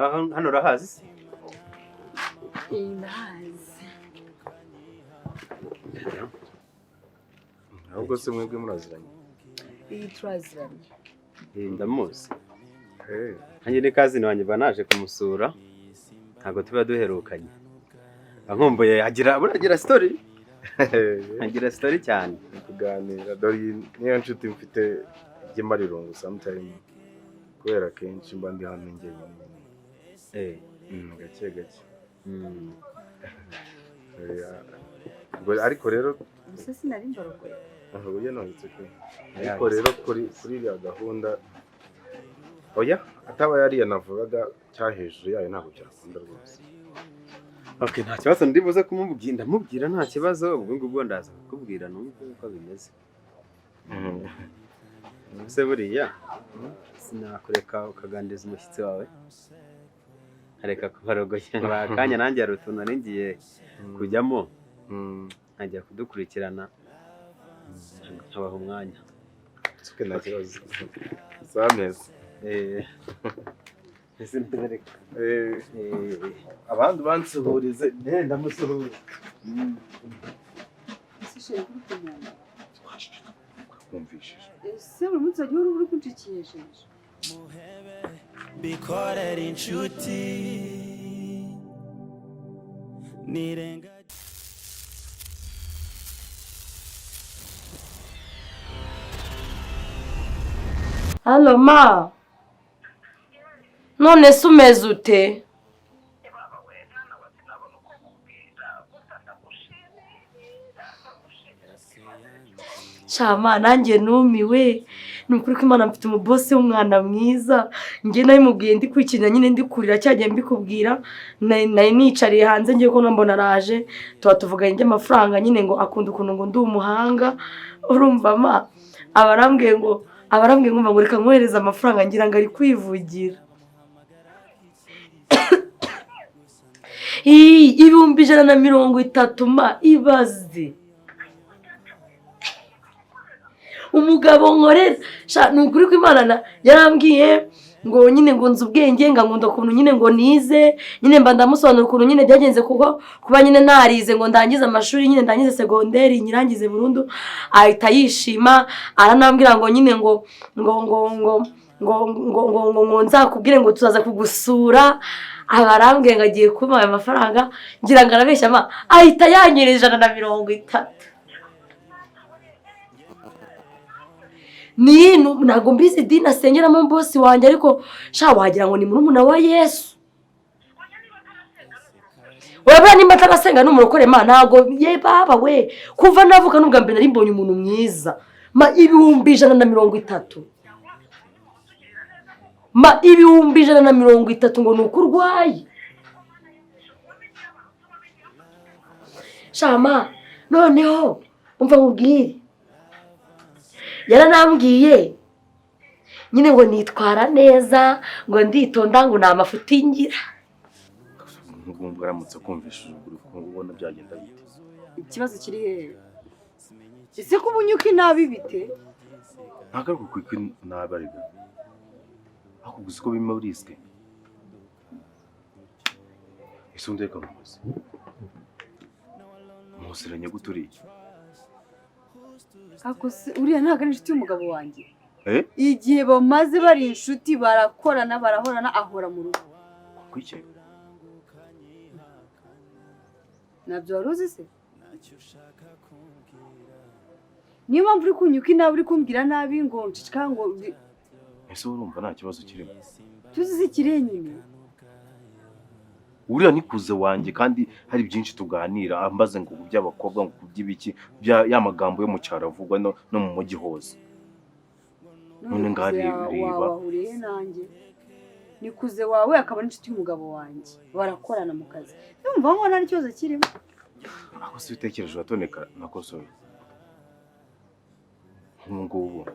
Hano urahazi se? Ndahazi. Ahubwo se mwebwe muraziranye? Iyi turaziranye. Ndamuzi. Nanjye ni cousin wanjye, mba naje kumusura, ntabwo tuba duherukanye. Ankumbuye agira, buragira story. Agira story cyane. Kuganira, dore iyi niyo nshuti mfite ijya irungu sometime, kubera kenshi mba ndi hano njyenyine. Gake gake. Ariko rero Gusa sinari mbarogoye. Oya, no, it's okay. Ariko rero kuri iriya gahunda, oya, ataba yariya navugaga cya hejuru yayo, ntabwo byakunda rwose. Okay, nta kibazo, ndi buze kumubwira, ndamubwira, nta kibazo. Ubwo ngubwo ndaza kukubwira numve uko bimeze. Ese buriya sinakureka ukaganiriza umushyitsi wawe, nkareka kubarogoya akanya? Nanjye hari utuntu nari ngiye kujyamo, nkajya kudukurikirana, nkabaha umwanya. Okay, nta kibazo, sameze. Ese ndareka. Abandi bansuhurize, ndamusuhuza. Ese chéri, kuri kunyanga? Kumvishije. Ese buri munsi wajya uhora uri kunshikisheje? Bikorera inshuti nirenga. Halo ma. None se umeze ute? Shama, nanjye numiwe. Ni ukuri ko Imana, mfite umubosi w'umwana mwiza. Njye nabimubwiye ndi kwikina nyine, ndi kurira cyagiye mbikubwira. Nari nicariye hanze, ngiye kubona mbona araje, tuba tuvuganye iby'amafaranga nyine, ngo akunda ukuntu ngo ndi umuhanga. Urumva ma, abarambwiye ngo reka nkohereze amafaranga, ngira ngo ari kwivugira. 130,000 ma, ibaze. Umugabo nkorera sha, ni ukuri ko Imana yarambwiye ngo nyine ngo nzi ubwenge, ngo nkunda ukuntu nyine ngo nize nyine, mba ndamusobanura ukuntu nyine byagenze, kuko kuba nyine narize ngo ndangize amashuri nyine, ndangize segonderi, nyirangize burundu, ahita yishima, aranambwira ngo nyine ngo ngo ngo ngo ngo ngo ngo ngo ngo nzakubwire ngo tuzaza kugusura. Abarambwiye ngo agiye kumpa ayo mafaranga, ngira ngo arabeshya ma, ahita yanyereza 130. Ni ntabwo mbizi idini asengeramo bosi wanjye, ariko sha wagira ngo ni murumuna wa Yesu. Urabona nimba atarasenga n'umurokore ma, ntabwo ye baba we. Kuva navuka n'ubwa mbere nari mbonye umuntu mwiza ma. 130,000 ma, 130,000, ngo ni uko urwaye shama. Noneho umva nkubwire, yaranambwiye nyine ngo nitwara neza, ngo nditonda, ngo nta mafuti ngira. Nk'ubwo aramutse akumvishije uri ubona byagenda bite? Ikibazo kiri hehe ese ko ubunyuka inabi bite? Ntabwo ari ukwika nabi, arega ariko gusa uko birimo risque. Ese undi, reka nkubaze, museranye gute uriya? Ako se uriya ntabwo ari inshuti y'umugabo wanjye? Eh? Igihe bamaze bari inshuti, barakorana, barahorana, ahora mu rugo. Kuki? Ntabyo wari uzi se? Niyo mpamvu uri kunyuka inabi, uri kumbwira nabi ngo nceceka ngo Ese urumva nta kibazo kirimo? Tuzi se ikiri nyine. Uriya ni cousin wanjye, kandi hari byinshi tuganira, ambaze ngo ku by'abakobwa, ngo ku by'ibiki bya ya magambo yo mu cyaro avugwa no mu mujyi hose. None ngaha cousin reba. Wawe ahuriye nanjye, ni cousin wawe akaba n'inshuti y'umugabo wanjye, barakorana mu kazi, ndumva ngo nta n'ikibazo kirimo. Ako se utekereje uratoneka nakosoye nk'ubu ngubu,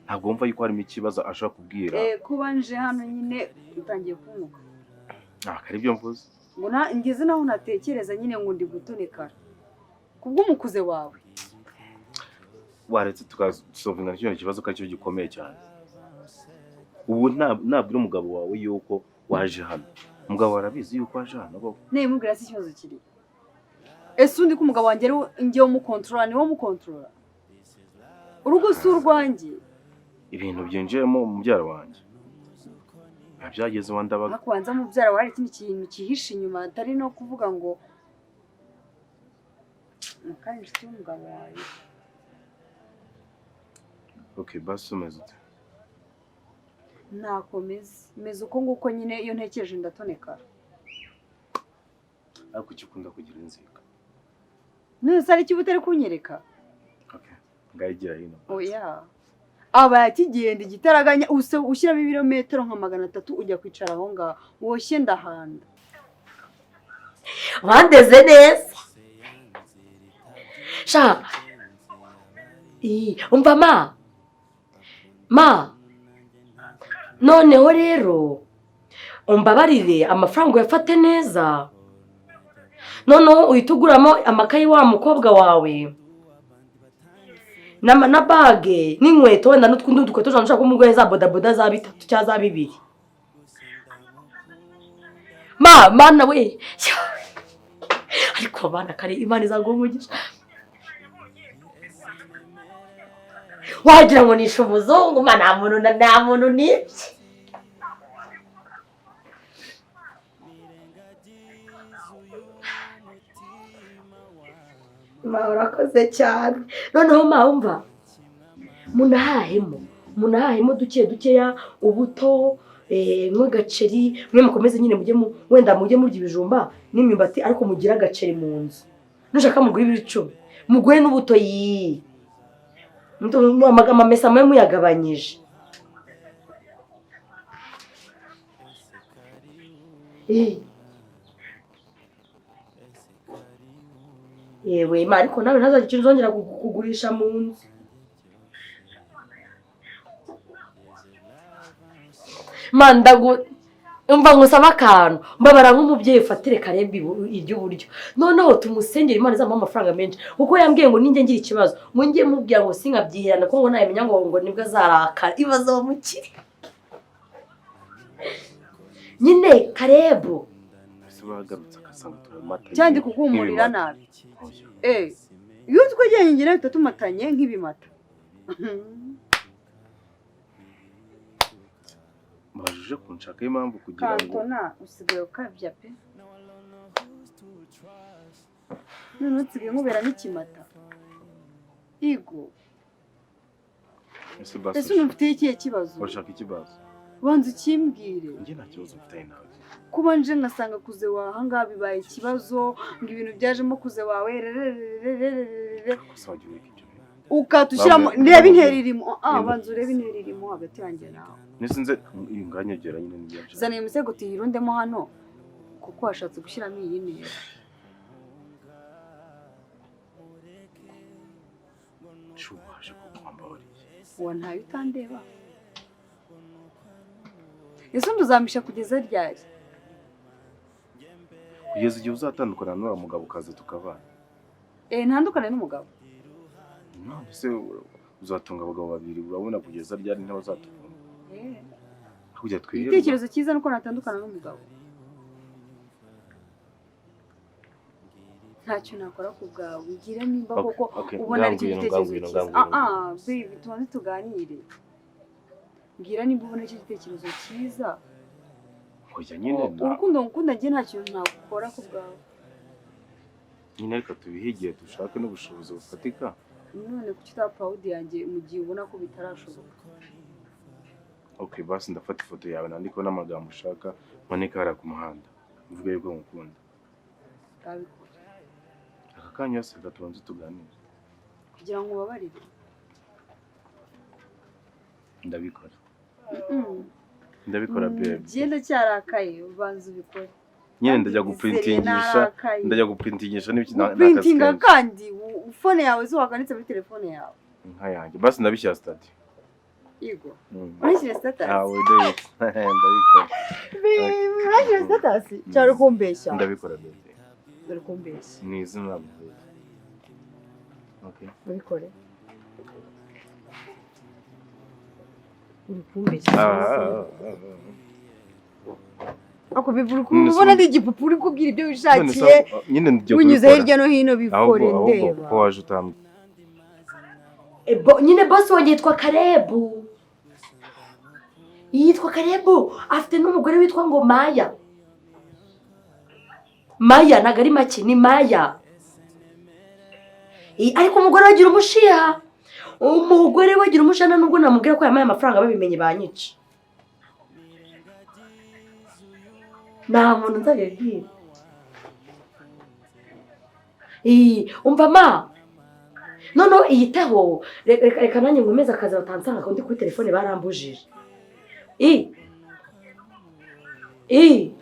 ntabwo wumva yuko harimo ikibazo ashobora kubwira? Kuba nje hano nyine utangiye kuntuka. Ntabwo ari byo mvuze. Ngo ngeze naho natekereza nyine ngo ndi gutonekara kubw'umukuze wawe. Waretse tukasolvinga kino kibazo, ko aricyo gikomeye cyane. Ubu nabwira umugabo wawe yuko waje hano. Umugabo arabizi yuko waje hano koko. Nayimubwira se ikibazo kiri. Ese undi ko umugabo wanjye ari njye umukontorora, ni wo mukontorora. Urugo si urwanjye. Ibintu byinjiyemo mubyara wanjye. Byageze wa Ndabaga. Hakubanza mubyara wawe hari ikindi kintu kihishe inyuma atari no kuvuga ngo kandi inshuti y'umugabo wawe. Okay, basi umeze ute? Nakomeze meze uko nguko nyine, iyo ntekereje ndatonekara. Ariko kuki ukunda kugira inzika? None se hari icyo utari kunyereka? Okay, ngayigira hino. Oya, aba yakigenda igitaraganya ushyiramo ibirometero nka 300 ujya kwicara aho ngaho woshye ndahanda. Bandeze neza sha. Umva ma noneho rero umbabarire amafaranga uyafate neza, noneho uhita uguramo amakayi wa mukobwa wawe na bage n'inkweto wenda n'utundi dukweto ushaka ko umugoye za bodaboda za 3 cyangwa za 2. Ma mana we, ariko abana kare Imana izaguha umugisha. Wagira ngo nishe umuzungu, ma nta muntu nta muntu nibye. Ma urakoze cyane. Noneho ma umva, munahahemo duke dukeya, ubuto nk'agaceri, mwe mukomeze nyine mujye wenda mujye murya ibijumba n'imyumbati, ariko mugire agaceri mu nzu. Nushaka mugure ibiro 10 mugure n'ubuto yi amamesa mwe muyagabanyije. Yewe ma, ariko nawe ntazagira ikintu uzongera kugurisha mu nzu. Ma umva ngusaba akantu, mbabara nk'umubyeyi ufatire Karebu iry'uburyo, noneho tumusengere Imana izamuha amafaranga menshi, kuko yambwiye ngo ninjye ngira ikibazo ngo njye mubwira ngo sinkabyihirana kuko ngo nayimenya ngo nibwo azarakara. Ibaze uwo mukire nyine Karebu cyangwa ndi kuguhumurira nabi. Iyo twegeranye njye nawe tumatanye nk'ibimata. Mbajije kunshaka impamvu kugira ngo Kantona usigaye ukabya pe. None nsigaye nkubera n'ikimata. Igo. Ese unufitiye ikihe kibazo? Urashaka ikibazo? Banza ukimbwire. Njye nta kibazo mfitanye nawe. Kuba nje ngasanga kuze wawe aha ngaha bibaye ikibazo, ngo ibintu byajemo kuze wawe rerererererere. Ukatushyiramo, ndeba intera irimo. Banza urebe intera irimo hagati yanjye nawe. Nisinze inganyegera nyine nibyo. Zana iyo misego tuyirundemo hano kuko washatse gushyiramo iyi ntera. Shubaje kukwambariye. Uwa ntayo utandeba. Ese nduzamisha kugeza ryari? Kugeza igihe uzatandukana n'uwo mugabo ukaza tukabana. Ntandukane n'umugabo. None se uzatunga abagabo babiri urabona kugeza ryari ntabazatuvuma? Kujya twihera. Igitekerezo cyiza nuko natandukana n'umugabo. Ntacyo nakora ku bwawe, ngira nimba koko ubona ari igitekerezo cyiza. Baby, tubanze tuganire. Ngira nimba ubona icyo gitekerezo cyiza. Oya nyine urukundo ngukunda njye nta kintu nakora ku bwawe. Nyine reka tubihigiye dushake n'ubushobozi bufatika. None kuki utaba proud yanjye mu gihe ubona ko bitarashoboka? Okay, basi ndafata ifoto yawe nandiko n'amagambo ushaka maneka hara ku muhanda. Uvuge yuko ngukunda. Ndabikora. Aka kanya yose reka tubanze tuganire. Kugira ngo ubabarire. Ndabikora. Ndabikora babe. Njye ndacyarakaye, ubanza ubikore. Nyine ndajya guprintingisha, n'ibiki guprintinga kandi phone yawe zo wakanitse muri telefone yawe. Nka yanjye. Basi ndabishyira status. Igo. Urashyira status? Ndabikora. Urashyira status? Cyari kumbeshya. Ndabikora babe. Uri kumbeshya. Ni izina babe. Okay. Ubikore. Uri kumbeshya. Ah, Ako bivura None se ubona ari igipupe uri kubwira ibyo none wishakiye. se nyine ngiye Unyuze kubikora. hirya no hino, Ahubwo bikore ahubwo ndeba. ko waje utambwira? Nyine boss wanjye yitwa Karebu, yitwa Karebu, afite n'umugore witwa ngo Maya. Maya ntabwo ari make, ni Maya. Ariko umugore we agira umushiha, umugore we agira umushiha. Nubwo namubwira ko yampaye amafaranga, babimenye banyica. Nta muntu nzabibwira. Umva ma, noneho iyiteho. Reka reka nanjye nkomeze akazi, batansanga ndi kuri telefone, barambujije. I i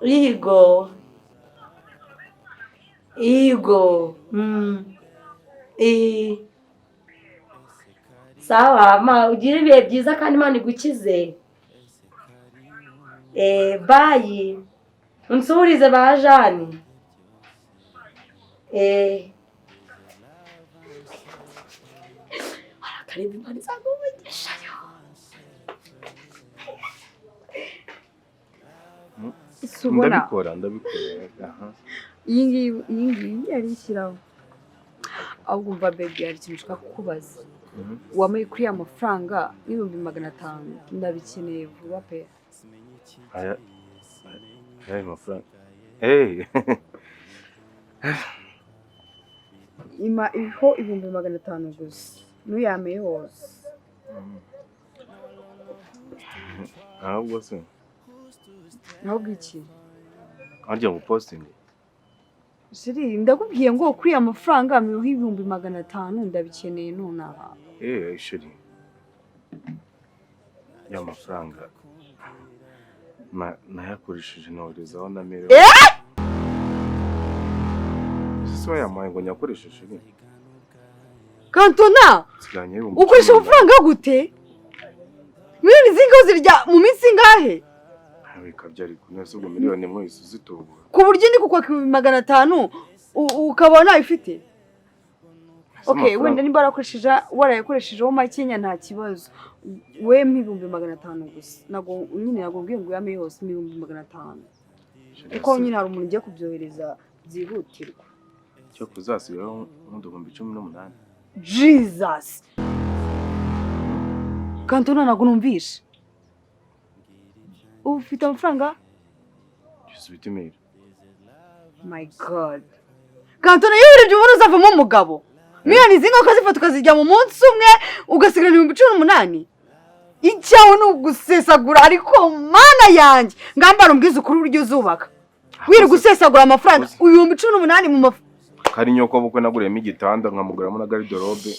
Igo igo i sawa ma, ugire ibihe byiza kandi Imana igukize. Bye, unsurize ba Jani. Karibu, Imana izaguha yo. Ese ubona Ndabikora, ndabikora, aha. Iyi ngiyi, iyi ngiyi yari ishyiraho. Ahubwo umva baby, hari ikintu nshaka kukubaza. Wamaye kuri ya mafaranga 500,000, ndabikeneye vuba pe. Aya mafaranga, hey. Ima iho 500,000 gusa, ntuyameye hose. Ahubwo se Ahubwo iki? Harya ngo posting? Chéri, ndakubwiye ngo kuri ya mafaranga miho 500,000, ndabikeneye nonaha. Chéri, ya mafaranga nayakoresheje noherezaho na mere. Ese se wayampaye ngo nyakoreshe, chéri? Kantona! Nsigaranye ibihumbi Ukoresha cumi n'umunani. amafaranga gute? Miliyoni zingaho zirya mu minsi ingahe? Bikabya ariko, nese ubwo 1,000,000 yose uzitubura? Ku buryo ndi kukwaka 500,000 ukaba ntayifite? Okay, wenda nimba warakoresheje, warayakoreshejeho makenya, nta kibazo. We mpa 500,000 gusa. Ntabwo nyine, ntabwo mbwiye ngo uyame yose, 500,000, kuko nyine hari umuntu ugiye kubyohereza byihutirwa. Cyo kuzasubiraho nk'18,000. Jesus! Kantona, ntabwo numvishe. Ubu ufite amafaranga? Gisubita imeri. My God, Kantona, iyo urebye ubona uzavamo umugabo. Miliyoni zingahe ukazifata ukazirya mu munsi umwe, ugasigarana 18,000? Icyawe ni ugusesagura. Ariko Mana yanjye, ngambara umbwize ukuri, uburyo uzubaka wirirwa usesagura amafaranga 18,000 mu mafu? Kari nyoko bukwe naguriyemo igitanda, nkamuguramo na garde-robe,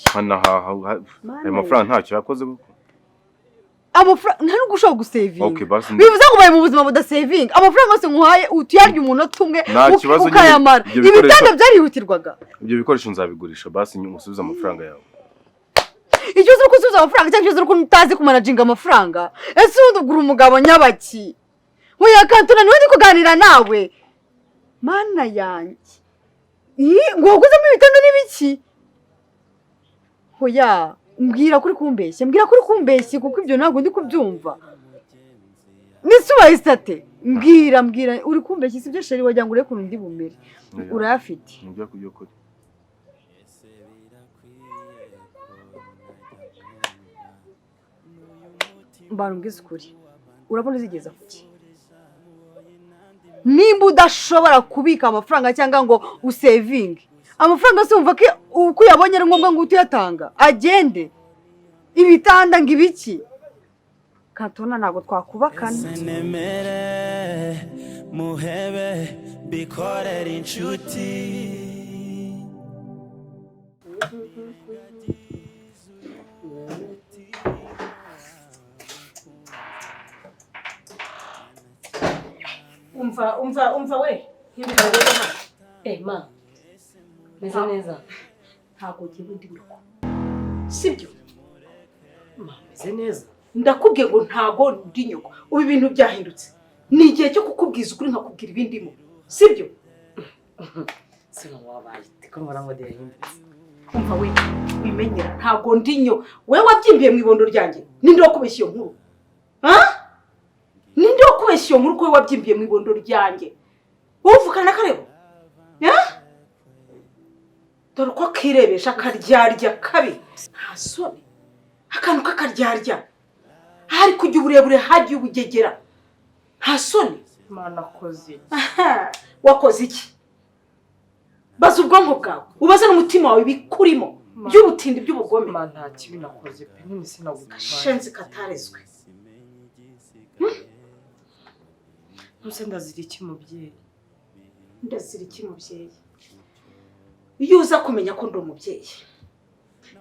nkanahaha. Ayo mafaranga ntacyo yakoze koko? Amafaranga nta nubwo ushobora gusevinga. Okay, basi. Bivuze ngo ubaye mu buzima budasevinga. Amafaranga yose nkuhaye utuyarya umunota umwe Nta kibazo nyine, ukayamara. ibyo bikoresho- Ibitanda byarihutirwaga? Ibyo bikoresho nzabigurisha, basi umusubize amafaranga yawe. Ikibazo uri gusubiza amafaranga cyangwa ikibazo uri utazi kumanaginga amafaranga? Ese ubundi ugura umugabo nyabaki? Oya Kantona, niwe ndi kuganira nawe. Mana yanjye! Ih, ngo waguzemo ibitanda n'ibiki? Oya, mbwira kuri kumbeshya, mbwira kuri kumbeshya, kuko ibyo ntabwo ndi kubyumva. Nise ubaye sate, mbwira, mbwira, uri kumbeshya, sibyo chéri? Wagira ngo urebe ukuntu ndi bumere. Oya. Urayafite? Ni ibyo kuri. Mbana umbwize ukuri, urabona uzigeza kuki nimba udashobora kubika amafaranga cyangwa ngo usevinge amafaranga yose? Wumva ko uko uyabonye ari ngombwa ngo uhite uyatanga agende? Ibitanda ngo ibiki? Katona, ntabwo twakubakana. Nemere muhebe bikorera inshuti. Umva, umva, umva we, nk'ibintu rero hano. Ma, meze neza. Ntabwo ngewe ndi nyoko, sibyo? Ma, meze neza. Ndakubwiye ngo ntago ndi nyoko. Ubu ibintu byahindutse, ni igihe cyo kukubwiza ukuri, nkakubwira ibindimo, sibyo? Sino wabaye ko mbona ngo yahindutse? Umva we, Urabimenyera, ntabwo ndi nyo. Wowe wabyimbiye mu ibondo ryanjye. Ninde wakubeshya iyo nkuru? Ha? Ninde wakubeshya iyo nkuru ko wowe wabyimbiye mu ibondo ryanjye? Wowe uvukana na Karebo? Ha? Dore uko kirebesha akaryarya kabi, nta soni, akantu k'akaryarya, hari kujya uburebure, hagiye ubugegera, nta soni. Mana, akoze iki? Aha, wakoze iki? Baza ubwonko bwawe, ubaze n'umutima wawe ibikurimo by'ubutindi, by'ubugome. Mana, nta kibi nakoze pe, nyine sinagutwaye. Gashenzi katarezwe. Ntuse, ndazira iki mubyeyi? Ndazira iki mubyeyi? Iyo uza kumenya ko ndi umubyeyi,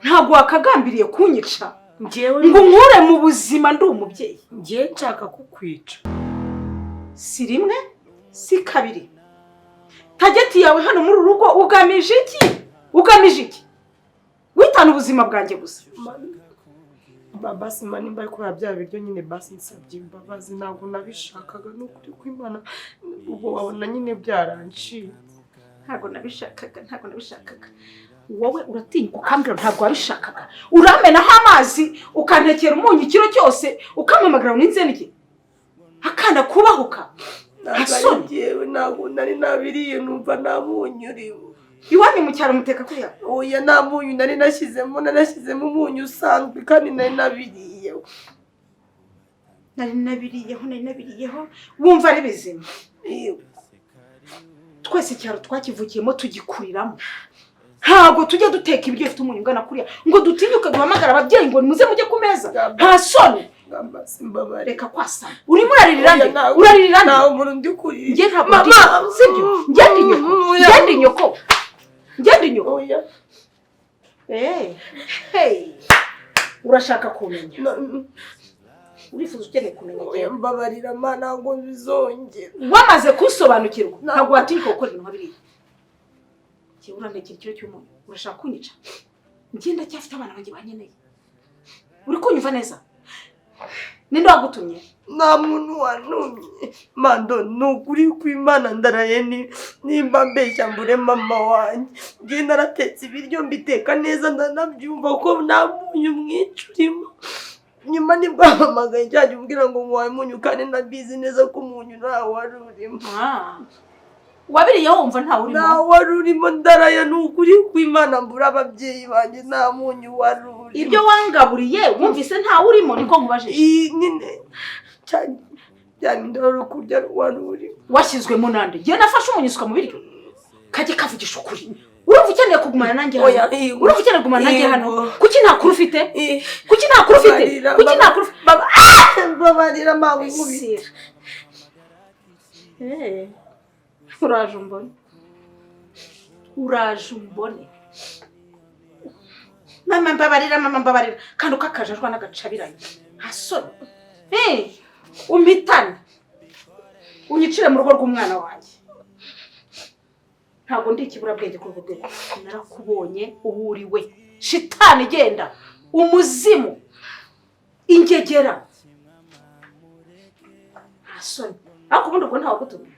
ntabwo wakagambiriye kunyica Njyewe ngo nkure mu buzima ndi umubyeyi. Njyewe nshaka kukwica? Si rimwe, si kabiri. Target yawe hano muri uru rugo, ugamije iki? Ugamije iki? Witana ubuzima bwanjye gusa. Basi ma, nimba ariko bya biryo nyine, basi nsabye imbabazi, ntabwo nabishakaga, ni ukuri kw'Imana, ubwo wabona nyine byaranciye. Ntabwo nabishakaga, ntabwo nabishakaga. Wowe uratinyuka ukambwira ntabwo wabishakaga? Uramenaho amazi, ukantekera umunyu ikiro cyose, ukampamagara ngo ninzenike akana kubahuka. Ntabwo ari Soni. njyewe, ntabwo nari nabiriye, numva nta munyu urimo. Iwanyu mu cyaro muteka kuriya? Oya, nta munyu nari nashyizemo, narashyizemo umunyu usanzwe kandi nari nabiriye. Nari nabiriyeho, nari nabiriyeho, wumva ari bizima? Twese icyaro twakivukiyemo, tugikuriramo, ntabwo tujya duteka ibiryo bifite umunyu ungana kuriya ngo dutinyuke duhamagare ababyeyi ngo nimuze mujye ku meza. Nta soni? Basi mbabarira. Reka kwasama. Urimo uraririra nde? Oya, ntabwo- Uraririra nde? Nta muntu ndi kurira. Njye ntabwo Mama! ndi, sibyo? Njye ndi nyoko? Oya. Njye ndi nyoko? Njye ndi nyoko? Oya. Eh, hey, urashaka kumenya? No, Urifuza, ukeneye kumenya? oya. Njyewe Mbabarira ma, ntabwo bizongera. Wamaze kunsobanukirwa, ntabwo watinyuka gukora ibintu nka biriya. Njyewe urantekera ikiro cy'umunyu, urashaka kunyica? Njye ndacyafite abana banjye banyeneye, uri kunyumva neza? Ninde wagutumye? Nta muntu wantumye mando, ni ukuri kw'Imana, ndaraye ni nimba mbeshya mbure mama wanjye. Njye naratetse ibiryo mbiteka neza, ndanabyumva ko nta munyu mwinshi urimo. Nyuma nibwo wahamagaye cyajya umbwira ngo nguhaye umunyu, kandi ndabizi neza ko umunyu ntawo wari urimo. Ah. Wabiriyeho wumva ntawe urimo? Ntawo wari urimo, ndaraye, ni ukuri kw'Imana, mbura ababyeyi banjye, nta munyu wari urimo. Ibyo wangaburiye wumvise ntawe urimo? Niko nkubajije. Iyi nyine bya bindi wari uri kurya wari urimo. Washyizwemo nande? Njye nafashe umunyu usuka mu biryo? Kajye kavugisha ukuri. Urumva ukeneye kugumana nanjye hano? Oya, yego. Urumva ukeneye kugumana nanjye hano? Yego. Kuki nta kuru ufite? Kuki nta kuru ufite? Mbabarira, Kuki nta kuru ufite? Mbabarira mawe, nkubita. Sira. Eh, uraje umbone, uraje umbone. Mama mbabarira, mama mbabarira, kandi uko akajajwa n'agacabiranye, nta soni. Eh, umpitane, unyicire mu rugo rw'umwana wanjye. Ntabwo ndi ikiburabwenge kuri urwo rwego. Narakubonye uwo uri we, shitani igenda, umuzimu, ingegera, nta soni. Ariko ubundi ubwo ntawe gutumye.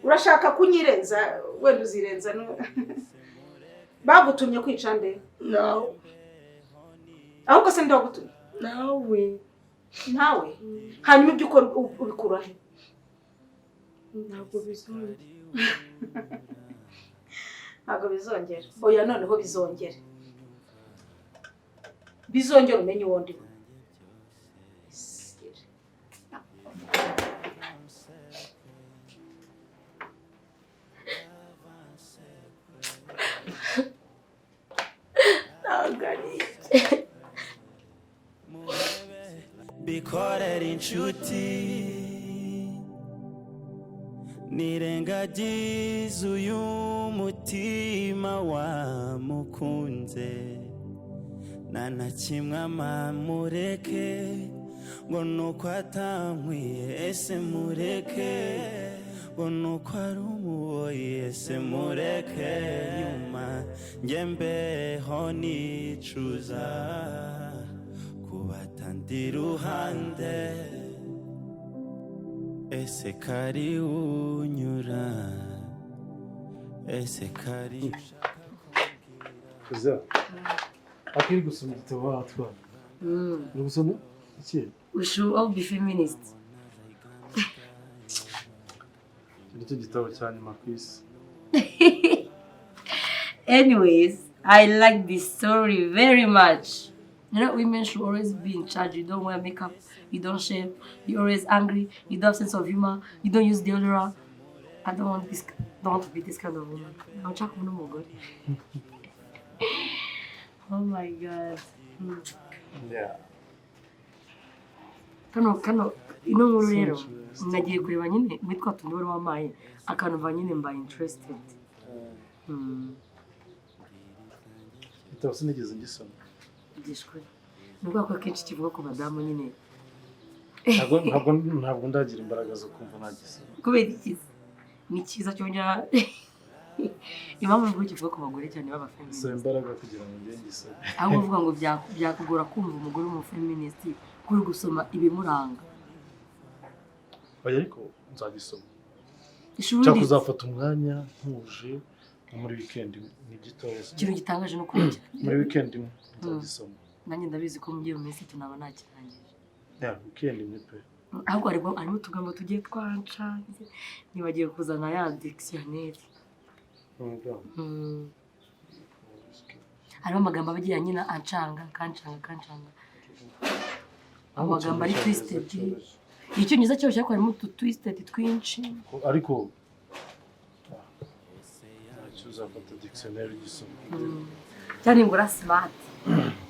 Urashaka kunyirenza? Wenda uzirenza. Bagutumye kwica nde? Nawe. Ahubwo se ndagutumye? Nawe. Ntawe. Hanyuma ibyo ukora ubikura he? Ntabwo bizongera. Ntabwo bizongera? Oya, noneho bizongere, bizongere, umenye uwo ndi we. Sire. Ntabwo ari Bikorera inshuti, nirengagiza uyu mutima wamukunze, nta na kimwe amamureke ngo nuko atankwiye, ese mureke ngo nuko ari umuboyi, ese mureke nyuma njye mbeho nicuza kubatandi iruhande. Ese kari unyura, ese kari ushaka kumbwira? Kuza akiri gusoma igitabo watwara. Uri gusoma iki? We should all be feminists. Iki nicyo gitabo cya nyuma ku isi. Anyways, I like this story very much. You know, women should always be in charge. You don't wear makeup, you don't shave, you're always angry, you don't have sense of humor, you don't use deodorant. I don't want this. Don't want to be this kind of woman. I'm no more. Oh my God. Yeah. Kano ino nkuru rero So interesting. nagiye kureba nyine muri twa tundi wari wampaye akantu mva nyine mba interested. Igitabo sinigeze ngisoma. Gishwe. Ni ubwoko akenshi kivuga ku badamu nyine. Ntabwo ndagira imbaraga zo kumva nagisoma. Kubera iki? Ni cyiza cyongera impamvu mvuga kivuga ku bagore cyane Saba b'abafeminist. imbaraga kugira ngo ngende ngisome. Ahubwo uvuga ngo byakugora kumva umugore w'umufeminist kuri gusoma ibimuranga. Oya, ariko nzagisoma. Ishuri Nshaka kuzafata umwanya ntuje nko muri weekend, ni gitoya. Ikintu gitangaje no kubona Muri weekend imwe nzagisoma. Nanjye ndabizi ko mugiye mu minsi itatu naba nakirangije. Yeah, weekend imwe pe. Ahubwo harimo utugambo tugiye twancanze, nibagiwe kuzana ya dictionnaire. Harimo amagambo aba agiye nyine ancanga, kancanga, kancanga, amagambo ari twisted. Icyongereza cyoroshye ariko harimo utu twisted twinshi. Ariko ntacyo, uzafata dictionnaire ugisoma. Cyane ngura smart,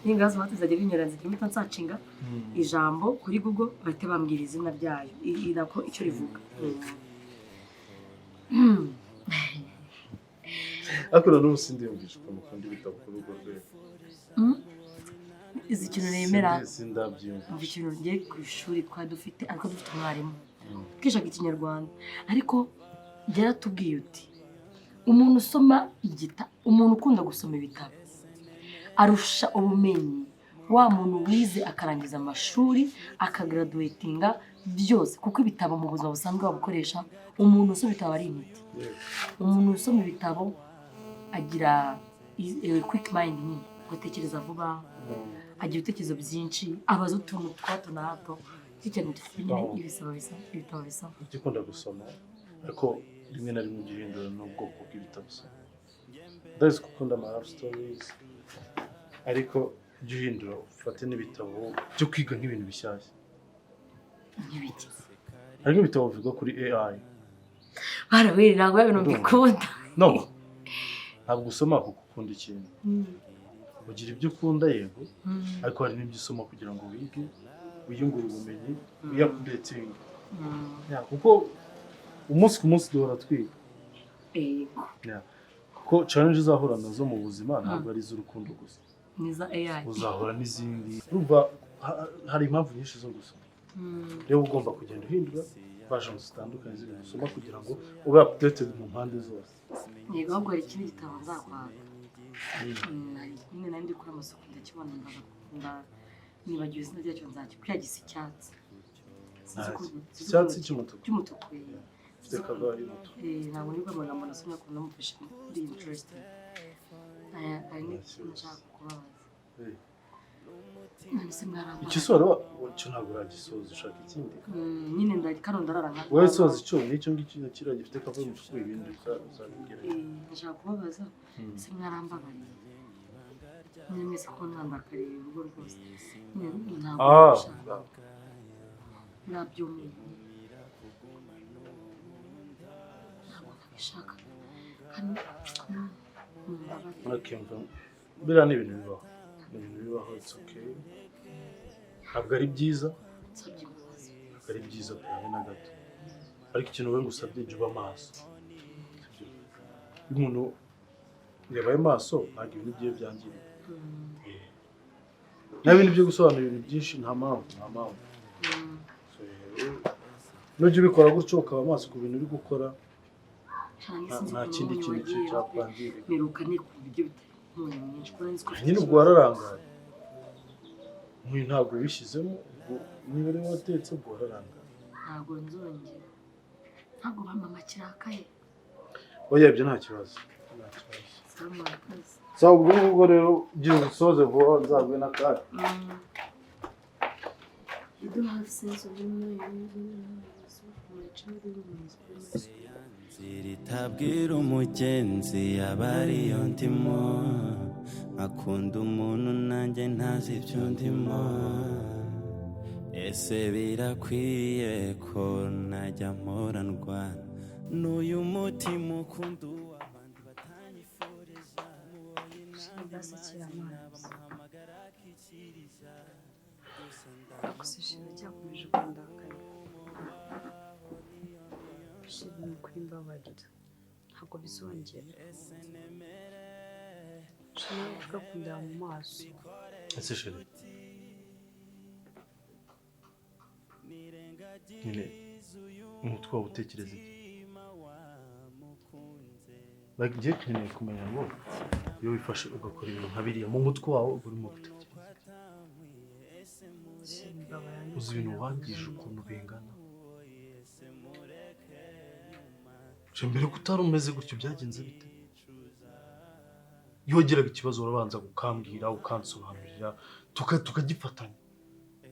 ningura smart bizajya binyura nzira mpita nsearchinga ijambo kuri Google, bahite bambwira izina ryayo, nako icyo rivuga. Ariko na n'ubu sindiyumvisha ukuntu ukunda ibitabo kuri urwo rwego. Izi ikintu nemera. Sindabyiyumvisha. Umva, ikintu ngiye ku ishuri twari dufite, ariko dufite umwarimu twishaga Ikinyarwanda, ariko yaratubwiye uti umuntu usoma igita, umuntu ukunda gusoma ibitabo arusha ubumenyi wa muntu wize akarangiza amashuri akagraduatinga byose, kuko ibitabo mu buzima busanzwe wabukoresha. Umuntu usoma ibitabo ari intiti. Umuntu usoma ibitabo agira quick mind nyine, ugatekereza vuba, agira ibitekerezo byinshi, abaza utuntu twa hato na hato. Icyo kintu nyine ibisaba bisa ibitabo bisaba. Ujya ukunda gusoma, ariko rimwe na rimwe ujya uhindura n'ubwoko bw'ibitabo usoma. Ndabizi ko ukunda ama love stories, ariko ujya uhindura ufate n'ibitabo byo kwiga nk'ibintu bishyashya. Nk'ibiki? Hari nk'ibitabo bivuga kuri AI. Baraweri, ntabwo biba ibintu mbikunda. No, ntabwo usoma kuko ukunda ikintu. Ugira ibyo ukunda, yego, ariko hari n'ibyo usoma kugira ngo wige, wiyungure ubumenyi, wiyaupdatinge. Kuko umunsi ku munsi duhora twiga. Yeah. Kuko challenge uzahura nazo mu buzima ntabwo ari iz'urukundo gusa. Ni iza AI. Uzahura n'izindi. Urumva hari impamvu nyinshi zo gusoma. Rero ugomba kugenda uhindura versions zitandukanye z'ibintu usoma kugira ngo ube updated mu mpande zose. Yego, ahubwo hari ikindi gitabo nzakwaka. Hari nyine nari ndi gukora amasuku ndakibona, ndaza nibagiwe izina ryacyo, nzakikuriya gisa icyatsi. Sinzi sinzi Icyatsi cy'umutuku? Cy'umutuku, eh. Ifite cover y'umutuku. Eh, ntabwo nibwo amagambo nasomye ukuntu namufashe ndi interested. Aya hari n'ikintu nshaka kubabaza. None se mwarambaye? Icyo usora icyo ntabwo uragisoza, ushaka ikindi. Nyine kano ndarara nka Wowe soza icyo n'icyo ngicyo na kiriya gifite cover y'umutuku, ibindi uzabibwira. Eh, ndashaka kubabaza. Ese mwarambabariye nyine mwese ko mwandakariye urugo rwose nyine? Ntabwo nabishaka nabyumye, ntabwo nabishaka kandi mumbabarire. Murakumva, biriya ni ibintu bibaho, ni ibintu bibaho, it's okay. Ntabwo ari byiza. Nsabye imbabazi. Ntabwo ari byiza pe, habe na gato. Ariko ikintu wowe ngusabye, jya uba maso. Iyo umuntu yabaye maso ntabwo ibintu bye byangirika. Nta bintu byo gusobanura ibintu byinshi, nta mpamvu, nta mpamvu. So, nujya ubikora gutyo ukaba maso ku bintu uri gukora, Cyane sinzi nta ukuntu kindi umunyu kintu wagiye cyakwangirika. Mperuka nteka ibiryo bitari umunyu mwinshi kuko nzi ko ufite Nyine ubwo ikibazo. wararangaye, umunyu ntabwo wishyizemo, ubwo niba ari wowe watetse ubwo wararangaye. Ntabwo nzongera, ntabwo ba mama kirakaye. Oya, ibyo nta kibazo, nta kibazo. Sawa, murakoze. Sawa, ubwo ngubwo rero gira usoze vuba, nzaguhe n'akanya. You don't have sense of humor. My child is Inzira itabwira umugenzi aba ariyo ndimo. Akunda umuntu nanjye ntazi ibyo ndimo. Ese birakwiye ko najya mpora ndwana n'uyu mutima ukunda uw'abandi batanyifuriza? Basekera amazi. Gusa shira cyakomeje kundakaza. Shira, ni ukuri mbabarira, ntabwo bizongera. Shira, nawe ushaka kundeba mu maso. Ese chérie, nyine umutwe wawe utekereza iki? Like, ngiye nkeneye kumenya ngo iyo wifashe ugakora ibintu nka biriya, mu mutwe wawe uba urimo gutekereza iki? Shira, mbabarira, ni Uzi ukuri ibintu ntabwo wangije bizongera. ukuntu bingana? Je, mbere ko utari umeze gutyo, byagenze bite? Iyo wagiraga ikibazo urabanza ukambwira, ukansobanurira, tukagifatanya.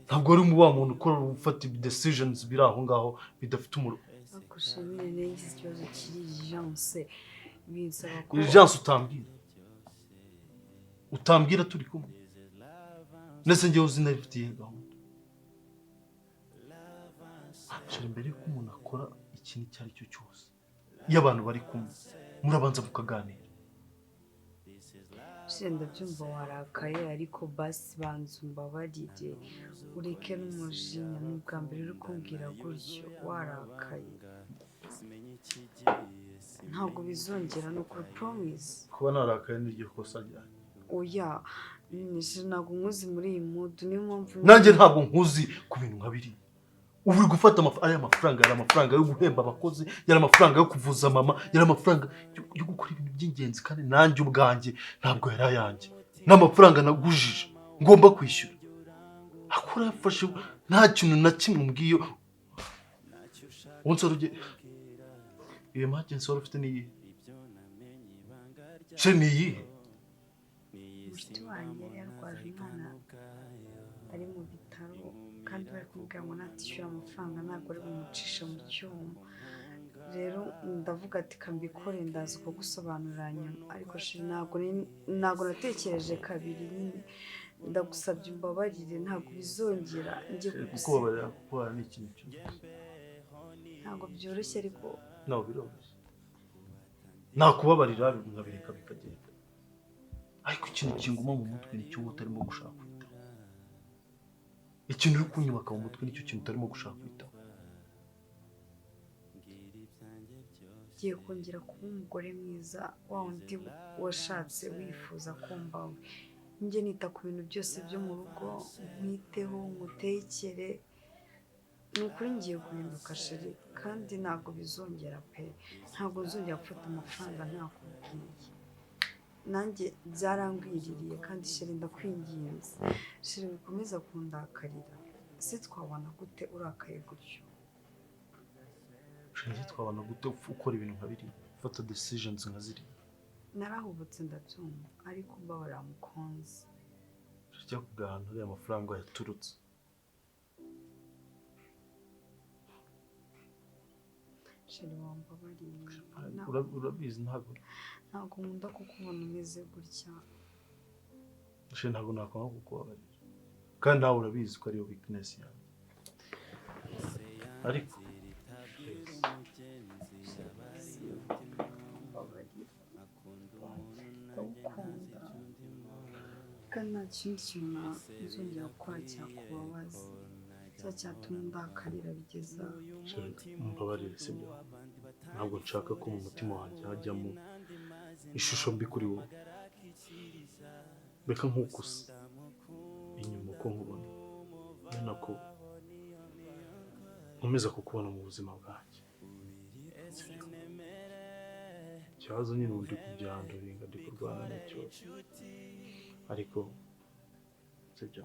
Ntabwo wari mu wa muntu ukora ufata decisions biri aho ngaho bidafite umuro. Ariko shira, nyine nagize ikibazo kiri urgence, binsaba ko Urgence utambwira turi kumwe? Ndetse njyewe uzi nabifitiye gahunda. Shira, mbere yuko umuntu akora ikintu icyo ari cyo cyose, iyo abantu bari kumwe murabanza mukaganira. Shira, ndabyumva warakaye, ariko basi banza umbabarire, ureke n'umujinya. Ni ubwa mbere uri kumbwira gutyo warakaye. Ntabwo bizongera, ni ukuri, promise. Kuba narakaye n'iryo kosa ryanjye? Oya nyine shira, ntabwo nkuzi muri iyi mood, niyo mpamvu. Nanjye ntabwo nkuzi ku bintu nka biriya. Ubu uri gufata ariya mafaranga yari amafaranga yo guhemba abakozi, yari amafaranga yo kuvuza mama, yari amafaranga yo gukora ibintu by'ingenzi. Kandi nanjye ubwanjye ntabwo yari ayanjye, ni amafaranga nagujije ngomba kwishyura. Akora yafashe nta kintu na kimwe umbwiye. Umunsi wari ugiye iyo emergency wari ufite ni iyihe se? Ni iyihe? Mushiki wanjye yari yarwaje umwana ari mu bitaro, kandi bari kumubwira ngo natishyura amafaranga ntabwo ari bumucishe mu cyuma. Rero ndavuga ati kambikore, ndaza kugusobanurira nyuma. Ariko shira, ntabwo natekereje kabiri nyine. Ndagusabye umbabarire, ntabwo bizongera. Njye Kukubabarira ni ikintu cyose. Ntabwo byoroshye, ariko Nawe biroroshye, nakubabarira nkabireka bikagenda, ariko ikintu kinguma mu mutwe nicyo wowe utarimo gushaka kwitaho. Ikintu uri kunyubaka mu mutwe nicyo kintu utarimo gushaka kwitaho. Ngiye kongera kuba umugore mwiza, wa wundi washatse wifuza kumbawe. Njye nita ku bintu byose byo mu rugo, nkwiteho, nkutekere. Ni ukuri ngiye guhinduka chéri, kandi ntabwo bizongera pe. Ntabwo nzongera gufata amafaranga ntakubwiye. Nanjye byarangwiririye. Kandi chéri, ndakwinginze, chéri, wikomeza kundakarira. Ese twabona gute urakaye gutyo? Chéri, twabona gute ukora ibintu nka biriya, ufata decisions nka ziriya? Narahubutse, ndabyumva, ariko mbabarira mukunzi. Cyakubwira ahantu ariya mafaranga yaturutse. Chéri, wambabariye? Urabizi ntabwo Ntabwo nkunda kukubona umeze gutya. Chéri, ntabwo nakwanga kukubabarira, kandi nawe urabizi ko ariyo weakness yanjye, ariko Mbabarira, ndagukunda, kandi nta kindi kintu nzongera gukora cyakubabaza cyangwa cyatuma undakarira bigeza. Chéri, mbabarire, sibyo? Ntabwo nshaka ko mu mutima wanjye hajyamo ishusho mbi kuri wowe. Reka nk'uko usa inyuma, uko nkubona ni nako nkomeza kukubona mu buzima bwanjye, sibyo? Ikibazo nyine ubu ndi kubyanduringa, ndi kurwana nacyo, ariko sibyo,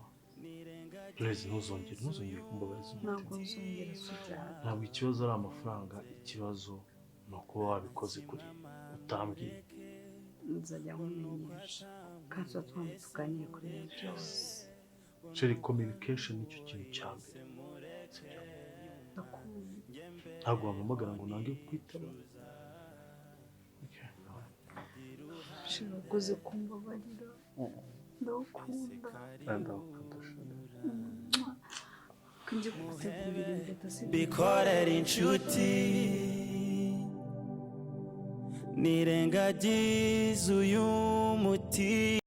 please, ntuzongere kumbabariza Ntabwo umutima. nzongera sujyana. Ntabwo ikibazo ari amafaranga, ikibazo ni ukuba wabikoze kuri utambwiye. Nzajya nkumenyesha kandi tuba twamye tuganire kuri ibi byose. Chéri, communication nicyo kintu cya mbere, sibyo? Ndakunda. Ntabwo wampamagara ngo nange kukwitaba. Okay. Chéri, urakoze kumbabarira, ndagukunda. Ndagukunda, chéri. Ko njye kugutegurira imbuto, sibyo? Bikorera inshuti, nirengagiza uyu muti.